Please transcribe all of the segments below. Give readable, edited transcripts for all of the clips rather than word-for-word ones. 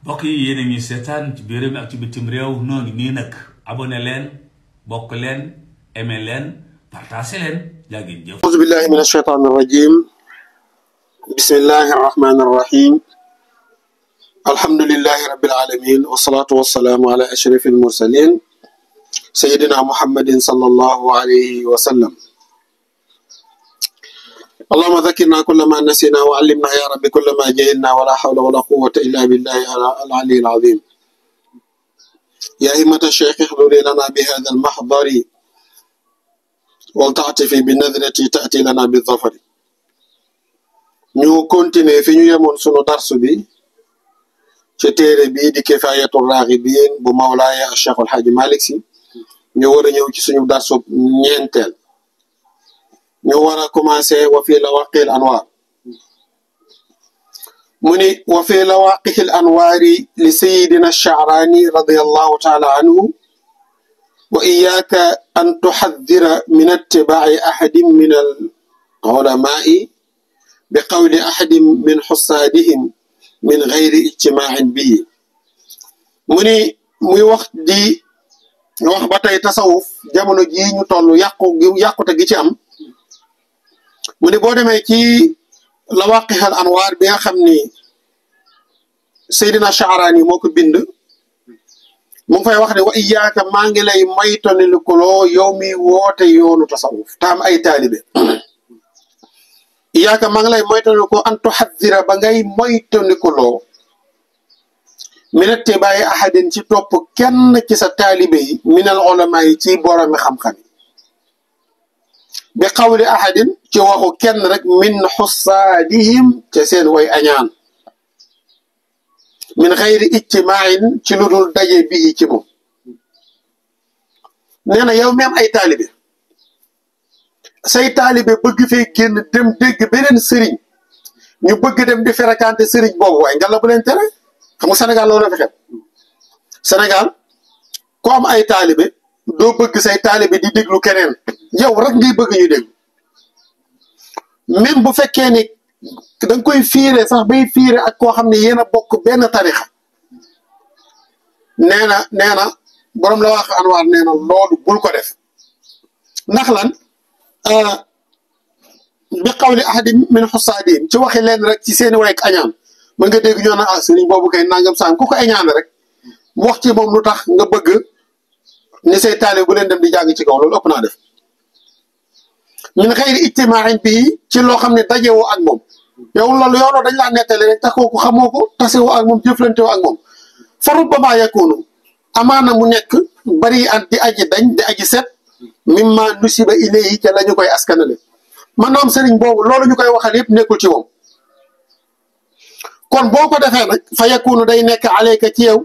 mbokk yi yéen a ngi seetaan ci biir réew mi ak ci bitim réew noo ngi nii nag abonné leen bokk leen aimé leen partagé leen jaa ngeen jëf. auzu billahi min ashaytaani rajim bismillahi arrahmani arrahim alhamdulillahi rabbil alamin wasalaatu wasalaamu ala ashraf almursalin sayidina muhammadin sallallahu alayhi wa sallam اللهم ذكرنا كل ما نسينا وعلمنا يا رب كل ما جهلنا ولا حول ولا قوة إلا بالله العلي العظيم يا همة الشيخ احضري لنا بهذا المحضر ولتعطفي بالنذرة تأتي لنا بالظفر ñu continuer fi ñu yemoon sunu darsu bi ci téere bii di Kifayatul Raghibin bu Mawlaaya Cheikh El Hadji Malick Sy ñu war a ñëw ci suñu darsu ñeenteel ñu war a commencé wa fi lawaqil anwaar mu ni wa fi lawaqil anwaari li sayidina Sha'raani radiyallahu taala anhu wa iyyaka an tuhaddira min ittibaa'i ahadin min al ulamaai bi qawli ahadin min xussaadihim min gayri ijtimaa'in bihi mu ni muy wax ba tey tasawuf jamono jii ñu toll yàqute gi ci am mu ne boo demee ci lawaqihal anwaar bi nga xam ni Seydina Sha'raani moo ko bind mu ngi fay wax ne wa iyaaka maa ngi lay moytandikuloo yow mi woote yoonu tasawuf taam ay taalibe iyaaka maa ngi lay moytandikuloo an tuhaddira ba ngay moytandikuloo min ittibaa'i ahadin ci topp kenn ci sa taalibe yi minal ulamaa yi ci boromi xam-xam yi bi qawli ahadin ci waxu kenn rek min xussaadihim ca seen way añaan min xayri ijtimaain ci lu dul daje bii ci moom nee na yow même ay taalibe say taalibe bëgg fee génn dem dégg beneen sëriñ ñu bëgg dem di fréquenter sëriñ boobu waaye nga la bu leen tere xam nga Sénégal loolu la fi xew Sénégal ku am ay taalibe doo bëgg say taalibe di déglu keneen yow rek ngay bëgg ñu déglu même bu fekkee ni da nga koy fiire sax bay fiire ak koo xam ne yéen a bokk benn tarixa nee na borom la wax anwaar nee na loolu bul ko def ndax lan bi qawli ahadi min xussaadihim ci waxi leen rek ci seeni way ak añaan mën nga dégg ñoo na sëriñ boobu kay nangam saan ku ko añaan rek wax ci moom lu tax nga bëgg ni say taalibe bu leen dem di jàng ci kaw loolu ëpp naa def min xayri ijtimaain bii ci loo xam ne dajewoo ak moom yow loolu dañ laa nettali rek tax kooku xamoo ko tasewoo ak moom jëflantewoo ak moom fa rubbama yakunu amaana mu nekk bari at di aji dañ di aji set mimma nusiba ilayhi ca la ñu koy askanale maanaam sëriñ boobu loolu ñu koy waxal yëpp nekkul ci moom kon boo ko defee nag fa yakunu day nekk alayka ci yow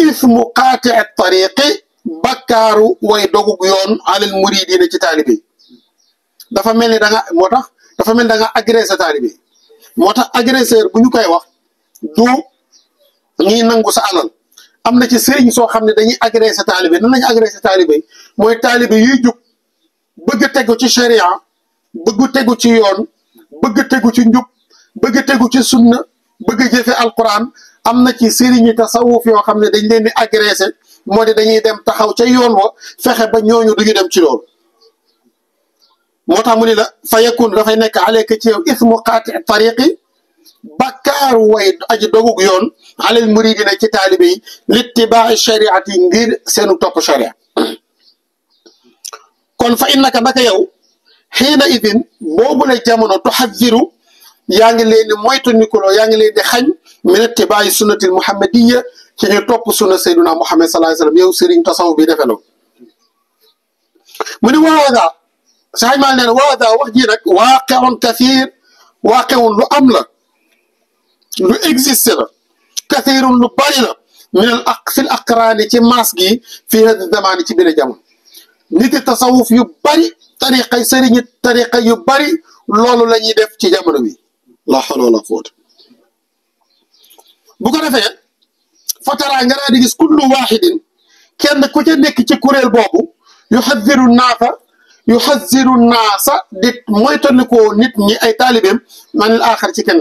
ismu qaati tariqi bakkaaru way dogug yoon alal muridina ci taalibe yi dafa mel ni dafa mel ni da nga agressé taalibe yi moo tax agresseur bu ñu koy wax du ñuy nangu sa alal am na ci sëriñ soo xam ne dañuy agressé taalibe nan lañu agressé taalibe yi mooy taalibe yuy jug bëgg tegu ci sharia bëgg tegu ci yoon bëgg tegu ci njub bëgg tegu ci sunna bëgg jëfe alquran am na ci sëriñi tasawuf yoo xam ne dañ leen di agressé moo di dañuy dem taxaw ca yoon wa fexe ba ñooñu duñu dem ci loolu moo tax mu ni la fa yakun dafay nekk aleyka ci yow ismu qaati tariqi bakkaaru way aji dogug yoon alal muridina ci taalibe yi littibaa'i shariati ngir seenu topp sharia kon fa innaka naka yow xiina idin boobu la jamono tuhaddiru yaa ngi leen di moytandikuloo yaa ngi leen di xañ min ittibaa'i sunnatil muhammadiya ci ñu topp sunna sayyiduna Muhammad sallallahu alayhi wa sallam yow sëriñ tasawuf bi defeloo mu ni waada sax maa nee na waada wax ji nag waaqeun kathir waaqeun lu am la lu existe la kathirun lu bari la min fil aqraani ci maas gi fii hada zamaani ci biir jamono nit yi tasawuf yu bari sëriñi tariqa yu bari loolu la ñuy def ci jamono bi la hawla wala quwwata bu ko defee fatara nga daa di gis kullu waaxidin kenn ku ca nekk ci kuréel boobu yuxaziru naasa di moytandikoo nit ñi ay taalibeem manil aaxar ci kenn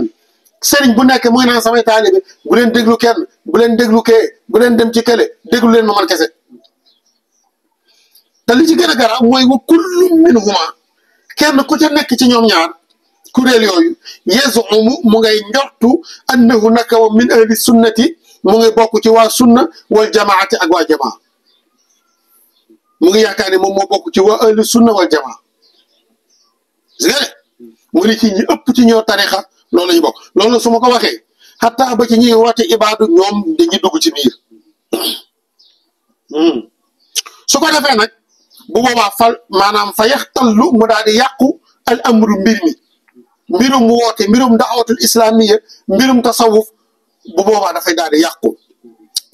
sëriñ bu nekk mu ngi naan samay taalibe bu leen déglu kenn bu leen déglu kee bu leen dem ci kële déglu leen ma man kese te li ci gën a garaaw mooy wa kullu minhuma kenn ku ca nekk ci ñoom ñaar kuréel yooyu yazumu mu ngay njortu annahu naka wa min ahli sunnati mu ngi bokk ci waa sunna wal jamaati ak waa jamaa mu ngi yaakaar ne moom moo bokk ci waa ahli sunna wal jamaa mu ni ci ñi ëpp ci ñoo tarixa loolu la ñu bokk loolu su ma ko waxee xataa ba ci ñuy woote ibaadu ñoom dañuy dugg ci biir su ko defee nag bu boobaa maanaam fa yaxtallu mu daal di yàqu al amru mbir mi mbirum woote mbirum daawatul islamiya mbirum tasawuf bu boobaa dafay daal di yàqu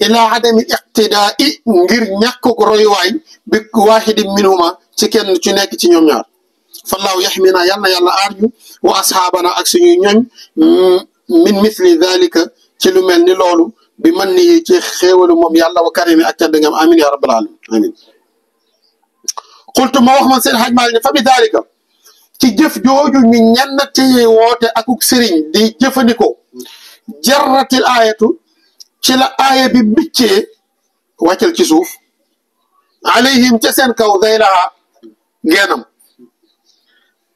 ilaa adami iqtidaai ngir ñàkk ko royuwaay bi waaxidin minhuma ci kenn ci nekk ci ñoom ñaar fallaahu yaxmina yal na yàlla aar ñu wa asxaabana ak suñuy ñoñ min mithli dalika ci lu mel ni loolu bi man ni ci xéewalu moom yàlla wa karimi ak tedd ngam amin ya rabbal alamin amin qultu ma wax man seen xaj maa ne fa bi dalika ci jëf jooju ñu ñenn ci woote akuk sëriñ di jëfandikoo jarratil aayatu ci la aaya bi biccee wàccal ci suuf alayhim ca seen kaw zaylaha geenam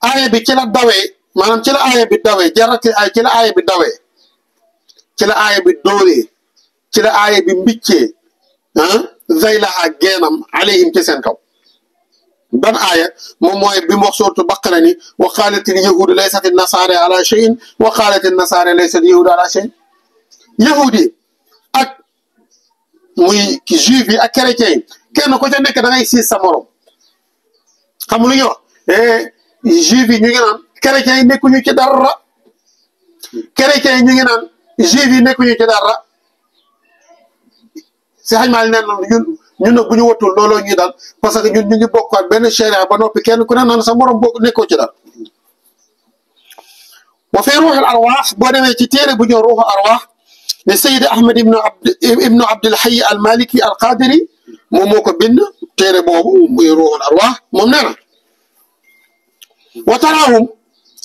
aaya bi ci la dawee maanaam ci la aaya bi dawee jarratil aaya ci la aaya bi dawee ci la aaya bi doolee ci la aaya bi mbiccee zaylaha geenam alayhim ca seen kaw ban aaya moom mooy bi mu wax suuratu Baqara ni wa qaalatil yahuudu laysat nasaara ala shay'in wa qaalatil nasaara laysat yahuudu ala shay'in yahudi ak muy juif yi ak chrétien yi kenn ku ca nekk da ngay siis sa morom xam lu ñuy wax juif yi ñu ngi naan chrétien yi nekkuñu ci dara chrétien yi ñu ngi naan juif yi nekkuñu ci dara si xaj maa neen ñun nag bu ñu wattul looloo ñuy daal parce que ñun ñu ngi bokkaat benn sharia ba noppi kenn ku ne naan sa morom bokk nekkoo ci daal wa fi ruuxul arwaax boo demee ci téere bu ñëw ruuxul arwaax ne Sayyid Ahmed ibnu Abdul Hayy al Maliki al Qadiri moom moo ko bind téere boobu muy ruuxul arwaax moom nee na wa taraahum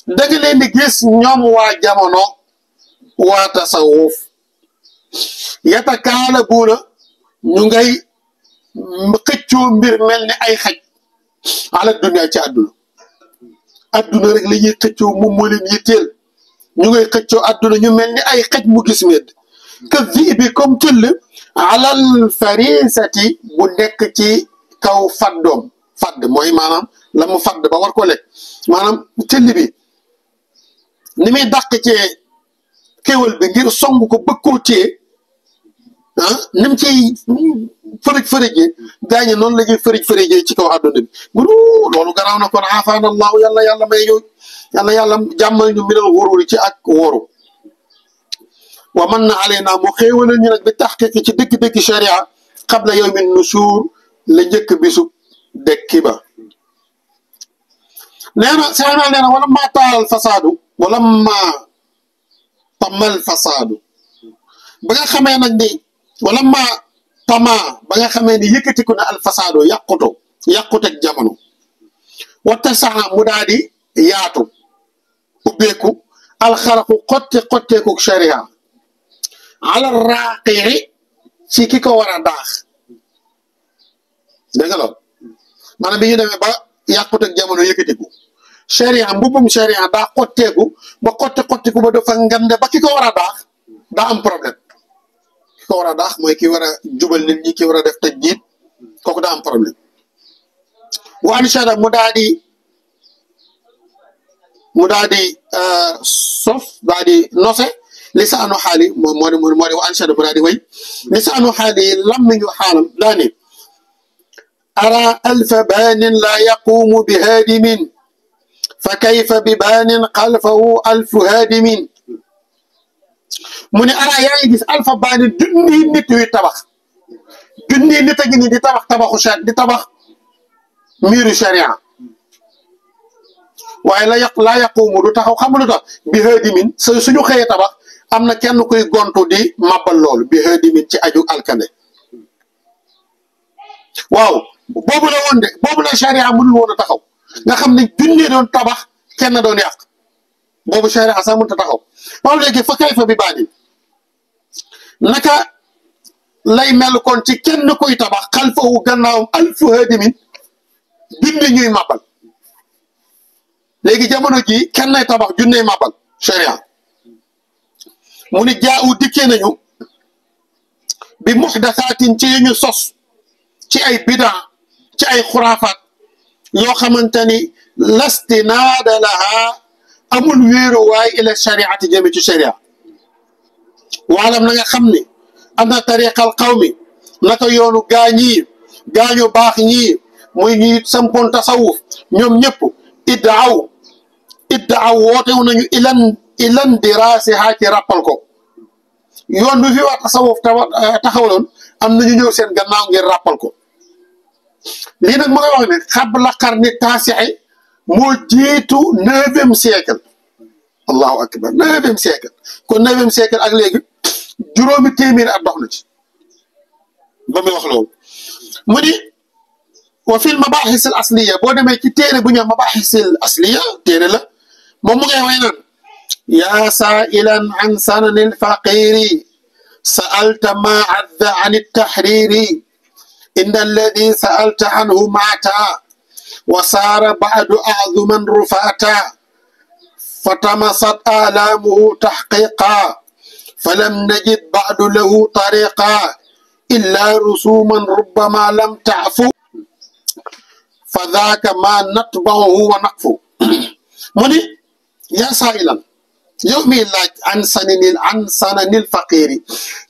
da nga leen di gis ñoom waa jamono waa tasawuf yatakaalabuuna ñu ngay xëccoo mbir mel ni ay xaj ala dunya ci àdduna rek la ñuy xëccoo moom moo leen yitteel ñu ngay xëccoo àdduna ñu mel ni ay xaj mu gis medd que vi bi comme tëll alal farisati bu nekk ci kaw faddoom fadd mooy maanaam la mu fadd ba war ko lekk maanaam tëll bi ni muy dàq cee kéwal bi ngir song ko bëgg koo téye ni mu ciy fërëjee gaañe noonu la ñuy fërëjee ci kaw àdduna bi munu loolu garaaw na kon aafaan allahu yàlla may ñu yàlla jàmmal ñu minal wóorul ci ak wóoru wa man na aleyna mu xéewalal ñu nag bi taxqiq ci dëkk-dëkk sharia qabla yawmin nushur la njëkk bisu dekki ba nee na Sénégal nee na wala maa taal fasaadu wala maa tamal fasaadu ba nga xamee nag ni wala maa tama ba nga xamee ni yëkkatiku na alfasaado yàquteg jamono wata saxa mu daal di yaatu ubbeeku alxalaqu xotteeku sharia ala raaqiri ci ki ko war a daax dégg nga loolu maanaam bi ñu demee ba yàquteg jamono yëkkatiku sharia mbubum sharia daa xotteeku ba xottiku ba dafa ngande ba ki ko war a daax daa am problème ki ko war a daax mooy ki war a jubal nit ñi ki war a def tajdiid kooku daa am problème wa anshada mu daa di sof daa di nose lisaanu xaali moo di wa anshada mu daa di way lisaanu xaali lammiñu xaalam daa ne ara alfa baanin laa yaquumu bi haadimin fa kayfa bi baanin xalfahu alfu haadimin mu ne ara yaa ngi gis alfa baanin junni nit yuy tabax junni nit a ngi ni di tabax di tabax miiru sharia waaye laa yaquumu du taxaw xam lu tax bi haadimin suñu xëyee tabax am na kenn kuy gontu di màbbal loolu bi haadimin ci aju alkande waaw boobu la woon de boobu la sharia mënul woon a taxaw nga xam ne junni doon tabax kenn doon yàq boobu sharia sax mënut a taxaw waaw léegi fa kayfa bi baadin naka lay mel kon ci kenn kuy tabax xalfahu gannaawam alfu hadimin junne ñuy màbbal léegi jamono ji kenn nay tabax junney màbbal sharia mu ni jaawu dikkee nañu bi muxdasaatin ci yu ñu sos ci ay bidaa ci ay xuraafaat yoo xamante ni lastinaada laha amul wéeru waay ila shariati jëme ci sharia waalam na nga xam ne anna tariqal qawmi naka yoonu gaañu baax ñii muy ñuy sampoon tasawuf ñoom ñëpp iddaaw wootewu nañu ilan diraasiha ci rappal ko yoon bi fi waa tasawuf taxawaloon am nañu ñëw seen gannaaw ngir rappal ko lii nag ma ngay wax ne xabla qarni taasi'i moo jiitu 9e siècle allahu akbar 9e siècle kon 9e siècle ak léegi juróomi téeméeri at dox na ci ba muy wax loolu mu ni wa fil mabahis al asliya boo demee ci téere bu ñu wax mabahis al asliya téere la moom mu ngay way naan yaa sailan an sananil faqiri sa'alta ma adda an at-tahriri inna alladi sa'alta anhu maata wa saara ba'du a'zuman rufata fatamasat alamuhu tahqiqa falam najid ba'du lahu tariqa illa rusuman rubbama lam ta'fu fadhaka ma natba'uhu wa naqfu mu ni yaa saa'ilan yow mi laaj an sananil faqiri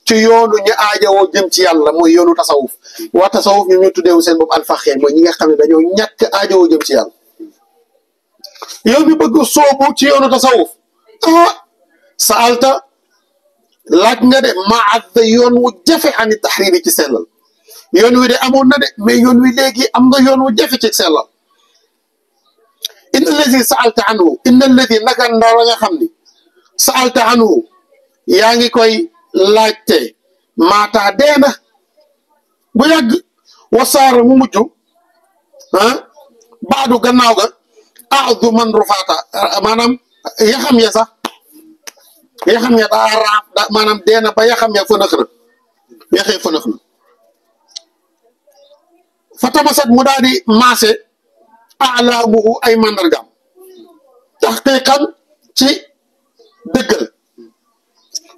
ci yoonu ñu aajowoo jëm ci yàlla mooy yoonu tasawuf waa tasawuf ñu tuddeewu seen bopp al faqir mooy ñi nga xam ne dañoo ñàkk aajowoo jëm ci yàlla yow mi bëgg soobu ci yoonu tasawuf saalta laaj nga de maadda yoon wu jafe ani taxriiri ci sellal yoon wi de amoon na de mais yoon wi léegi am nga yoon wu jafe ci sellal inna alladi saalta anhu inna alladi naka ndaw nga xam ni saalta anhu yaa ngi koy laajte maataa deena bu yàgg wasaara mu mujj baadu gannaaw ga aadu man rufaata maanaam yaxam ya sax yaxam ya daa raaf maanaam deena ba yaxam ya fënax na yaxee fënax na fa tamasat mu daal di maase alaamuhu ay mandargaam taxqiqan ci dëggal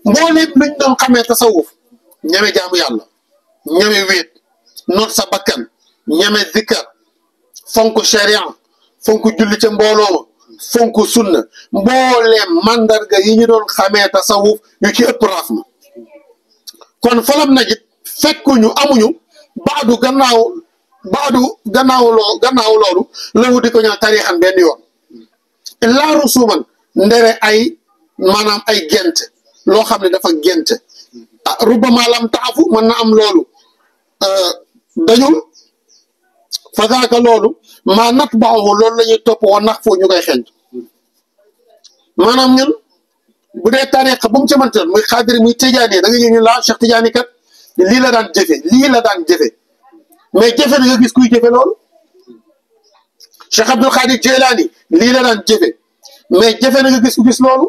mbooleem luñ doon xamee tasawuf ñeme jaamu yàlla ñeme wéet noot sa bakkan ñeme zikkar fonk sharia fonk julli ca mbooloo ma fonk sunna mbooleem mandarga yi ñu doon xamee tasawuf yu ci ëpp raaf na kon falam najit fekkuñu amuñu baadu gannaaw loolu lawu di ko ñaan tarixan benn yoon illaa rusuman ndere ay maanaam ay gent loo xam ne dafa gent rubbama lam taafu mën na am loolu dañul fa daaka loolu maa nat baaxu loolu la ñuy topp woon nax foo ñu koy xeeñ maanaam ñun bu dee tariqa bu mu ci mënti muy xaadiri muy tijaani da nga ñëw ñu laa Cheikh Tijaani kat lii la daan jëfe mais jëfe na nga gis kuy jëfe loolu Cheikh Abdul Xaadir Jeylaani lii la daan jëfe mais jëfe na nga gis ku gis loolu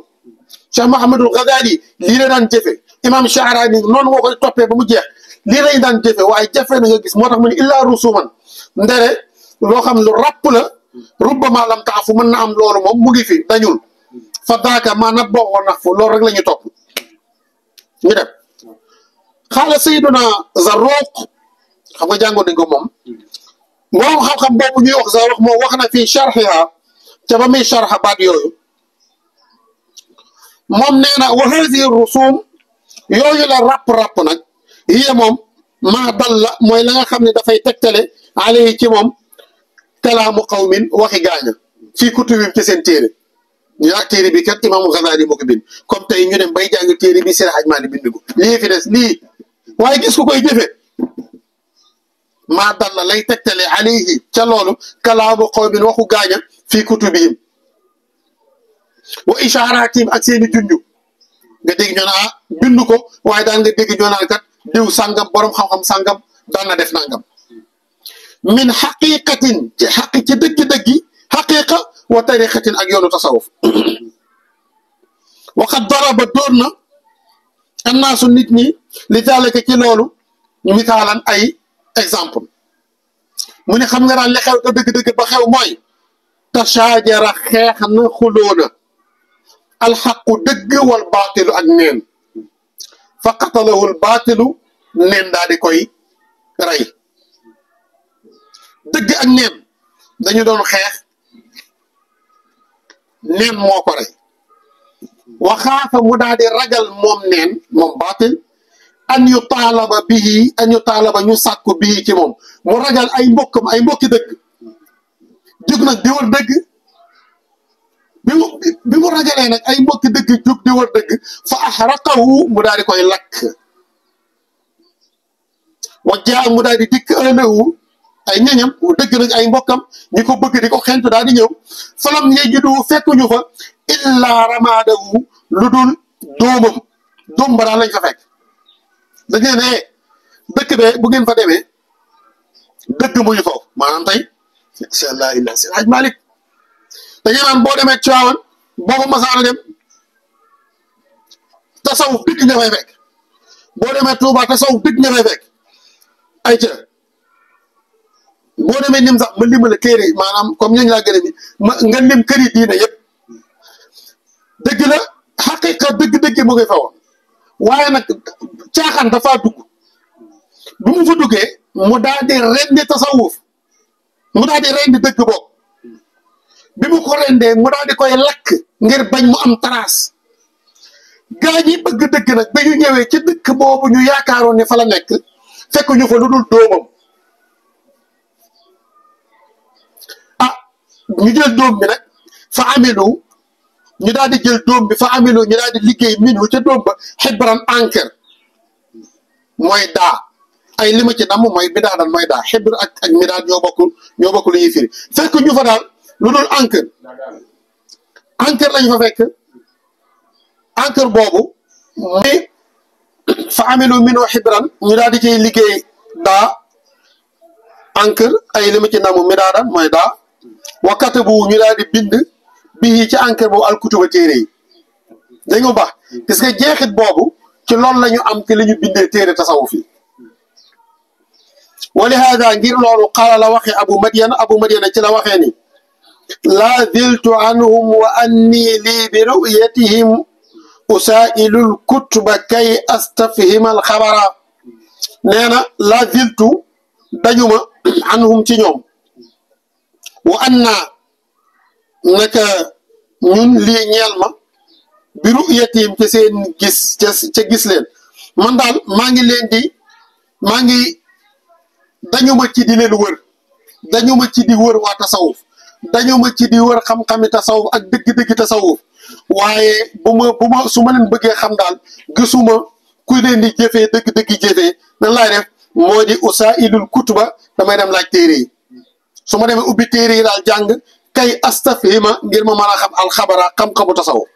Cheikh Mahamadul Ghazali lii la daan jëfe imam Sha'rani noonu nga koy toppee ba mu jeex lii lañ daan jëfe waaye jëfe na nga gis moo tax mu ne illaa rusuman ndere loo xam lu ràpp la rubbama lam taafu mën na am loolu moom mu ngi fi dañul fa daaka maa nat boo woon nax fu loolu rek la ñuy topp ñu dem xaala sayyiduna Zarruq xam nga jàngoon nañ ko moom moom xam-xam boobu ñuy wax Zarruq moom wax na fii sharxiha ca ba muy sharxa baat yooyu moom nee na wa haadihi rusum yooyu la ràpp nag yii moom maa dal la mooy la nga xam ne dafay tegtale alayhi ci moom kalaamu qawmin waxi gaaña fii kutubim ci seen téere yaa téere bi kat imaamu Ghazali moo ko bind comme tey ñu dem bay jàng téere bi Seydi Hadji Malick bind ko lii fi des lii waaye gis ku koy jëfe maa dal la lay tegtale alayhi ca loolu kalaamu qawmin waxu gaaña fii kutubihim wa ishaaratim ak seeni junju nga dégg ñoo naan bind ko waaye daan nga dégg ñoo naan kat diw sàngam borom xam-xam sàngam daan na def nangam min xaqiqatin ci dëgg-dëggi xaqiqa wa tariqatin ak yoonu tasawuf waqad daraba dóor na annaasu nit ñi li daalika ci loolu misaalan ay exemple mu ne xam nga daal li xew te dëgg-dëgg ba xew mooy tashaajara xeex na xuloona alxaqu dëgg wal baatilu ak neen fa qatalahul baatilu neen daal di koy rey dëgg ak neen dañu doon xeex neen moo ko rey waxaafa mu daal di ragal moom neen moom baatil an yu taalaba ñu sàkku bii ci moom mu ragal ay mbokki dëgg jóg nag di wër dëgg bi mu ragalee nag ay mbokki dëgg jóg di wër dëgg fa axraqahu mu daal di koy lakk wa jaa mu daal di dikk ëllëwu ay ñañam dëgg nag ay mbokkam ñi ko bëgg di ko xentu daal di ñëw falam yajidu fekkuñu fa illaa ramaadahu lu dul doom ba daal lañ fa fekk dañ leen ne dëkk be bu ngeen fa demee dëgg mu ñu foofu maanaam tey incha allah illa si Haj Malik dañu naan boo demee Tiwaawan boobu masaana dem tasawuf dëgg nga fay fekk boo demee Touba tasawuf dëgg nga fay fekk ay ca boo demee lim sax ma limale téere maanaam comme ñooñu laa gën a nga lim kër yi diine yëpp dëgg la xaqiqa dëgg-dëgg mu ngi fa woon waaye nag caaxaan dafaa dugg bu mu fa duggee mu daal di rendi tasawuf mu daal di rendi dëgg boobu bi mu ko rendee mu daal di koy lakk ngir bañ mu am trace gaa ñi bëgg dëgg nag ba ñu ñëwee ci dëkk boobu ñu yaakaaroon ne fa la nekk fekk ñu fa lu dul doomam ah ñu jël doom bi nag fa amilu ñu daal di jël doom bi fa amilu ñu daal di liggéey minu ca doom ba xibran encre mooy daa ay li ma ci namm mooy bidaa dal mooy daa xibr ak midaad ñoo bokk lu ñuy firi fekk ñu fa daal lu dul encre lañu fa fekk encre boobu mooy fa amilu minu xibran ñu daal di ciy liggéey daa encre ay li ma ci namm midaadan mooy daa wa katabu ñu daal di bind bii ci encre boobu alkutuba téere yi dégg nga baax parce que jeexit boobu ci loolu la ñu am ci li ñu bindee téere tasawuf yi wa li haada ngir loolu qaala la waxee abu madiana ci la waxee ni laa ziltu anhum wa anni lii bi ru'yatihim usaa'ilul kutuba kay astafhima al xabara nee na laa ziltu dañuma anhum ci ñoom wa anna naka ñun lii ñeel ma bi ru'yatihim ci seen gis ca gis leen man daal maa ngi dañu ma ci di leen wër dañu ma ci di wër waa tasawuf dañu ma ci di wër xam-xami tasawuf ak dëgg-dëgg tasawuf waaye su ma leen bëggee xam daal gisuma ku leen di jëfee dëgg-dëgg jëfee nan laay def moo di usaa'ilul kutuba damay dem laaj téere yi su ma demee ubbi téere yi daal jàng kay astafhima ngir ma mën a xam alxabara xam-xamu tasawuf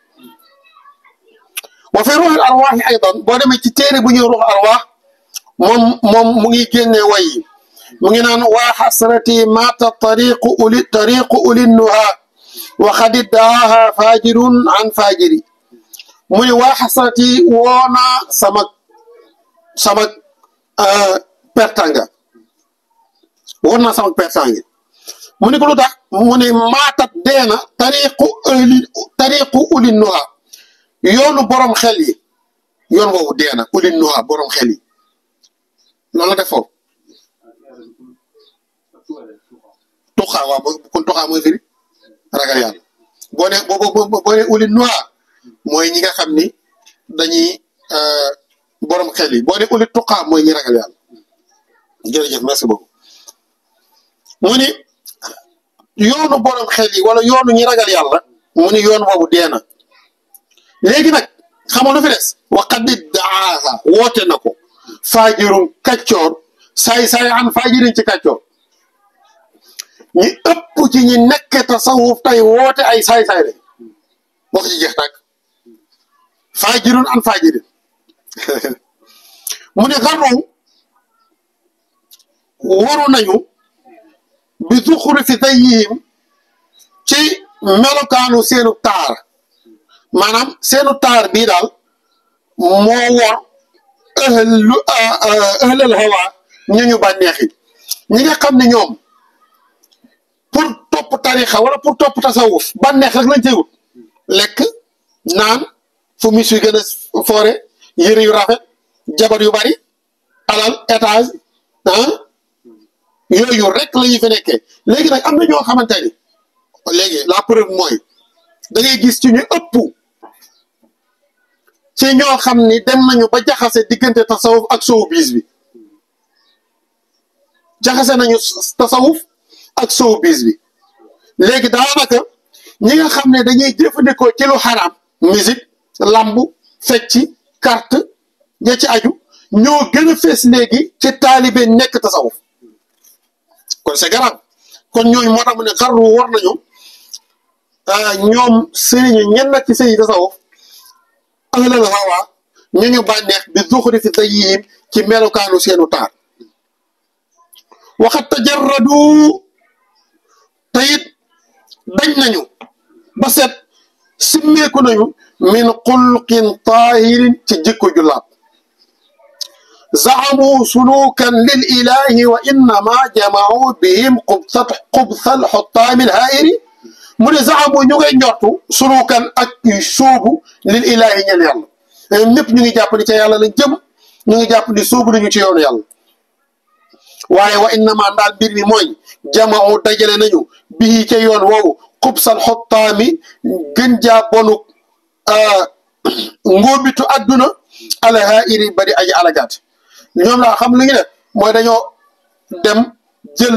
wa fi ruuxil arwaax aydan boo demee ci téere bu ñuy ruux arwaax moom mu ngi génnee way yi mu ngi naan waa xasrati maata tariqu uli nuha wa xad iddaaha fajirun an fajiri mu ne waa xasrati woona sama pertanga woon naa sama pertanga mu ne ko lu tax mu ne maatat deena tariqu uli nuha yoonu borom xel yi yoon woowu deena uli nuha borom xel yi loolu la def foofu tuxaa waaw kon tuxaa mooy firi ragal yàlla boo ne uli nuha mooy ñi nga xam ni dañuy borom xel yi boo ne uli tuxaa mooy ñi ragal yàlla jërëjëf merci beaucoup mu ni yoonu borom xel yi wala yoonu ñi ragal yàlla mu ni yoon boobu deena léegi nag xamoo lu fi des waqad iddaaha woote na ko faajirun kàccoor saay an faajirin ci kàccoor ñi ëpp ci ñi nekk tasawuf tey woote ay saay-saay lañ wax ci jeex tàkk faajirun an faajirin mu ne xarru waru nañu bi zuxuri fi zayyihim ci melokaanu seenu taar maanaam seenu taar bii daal moo war ahlal hawa ñu bànneexi ñi nga xam ne ñoom pour topp tarixa wala pour topp tasawuf bànneex rek lañ cay wut lekk naan fu mis yu gën a foore yëre yu rafet jabar yu bari alal étage yooyu rek la ñu fi nekkee léegi nag am na ñoo xamante ni léegi la preuve mooy da ngay gis ci ñu ëpp ci ñoo xam ni dem nañu ba jaxase diggante tasawuf ak showbiz bi jaxase nañu tasawuf ak showbiz bi léegi daanaka ñi nga xam ne dañuy jëfandikoo ci lu xaraam musique lamb fecci carte ña ci aju ñoo gën a fees léegi ci taalibe nekk tasawuf kon c'est grave kon ñooñu moo tax mu ne xarru war nañu ñoom sëriñu ñenn ci sëriñ tasawuf ahlal hawa ñu bànneex bi zuxri fi zayyihim ci melokaanu seenu taar waxat tajarradu tayit dañ nañu ba set simmeeku nañu min xulqin taahirin ci jikko ju laab zaamu sulukan lil ilahi wa innama jamau bihim xubsal xottaamil haa'iri mu ne zaamu ñu ngay njortu sulukan ak sóobu lil ilahi ñel yàlla ñoom ñëpp ñu ngi jàpp ni ca yàlla lañ jëm ñu ngi jàpp ni sóobu nañu ci yoonu yàlla waaye wa innama ndaal mbir mi mooy jamau dajale nañu bii ca yoon woowu xubsal xottaami gën jaa bonu ngóobitu adduna alhaa'iri bari aji alagaat ñoom laa xam lu ñu def mooy dañoo dem jël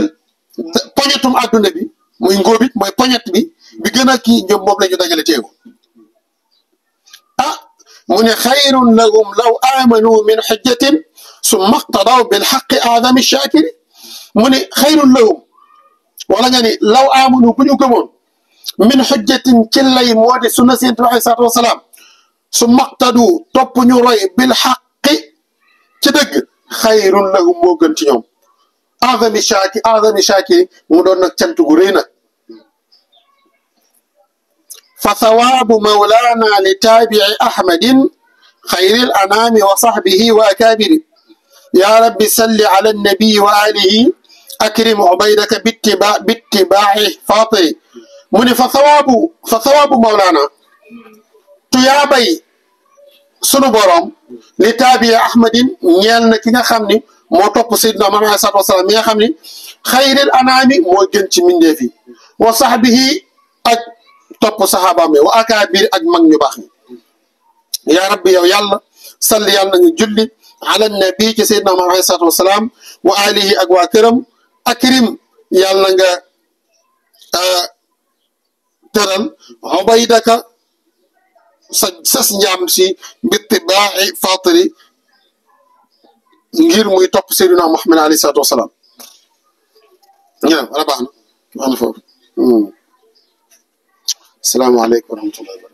poñetum adduna bi muy ngóobit mooy poñet bi gën a kii ñoom moom la ñu dajale teegu mu ne xayrun lahum law amanu min xujjatin summa iqtadaw bilxaqi aadami shakiri mu ne xayrun lahum wala nga ni law amanu bu ñu gëmoon min xujjatin ci lay moo di sunna seen alayhi salaatu wasalaam summa iqtadu topp ñu roy bilxaqi ci dëgg xayrun lahum moo gën ci ñoom aadami shakiri mu doon nag cant gu rëy nag fa thawaabu mawlaana li taabici ahmadin xayril anaami wa saxbihi wa akaabiri yaa rabbi salli ala annabii wa alihi akrim ubaydaka bittibaaci faatiri mu ne fa thawaabu mawlaana tuyaabay sunu boroom li taabici ahmadin ñeel na ki nga xam ni moo topp Seydina Muhammad alayhi salaatu wa salaam mi nga xam ni xayril anaami moo gën ci mbindeef yi wa saxbihi ak topp saxaabaam yi wa akaabir ak mag ñu baax ñi yaa rabbi yow yàlla salli yàlla na nga julli ala nabi ci Seydina Muhammad alayhi salaatu wasalaam wa alihi ak waa këram akrim yàlla nga teral ubaydaka sas njaam si bittibaa'i faatiri ngir muy topp Seydina Muhammad alayhi salaatu wasalaam ñaa wala baax na foofu السلام عليكم ورحمة الله وبركاته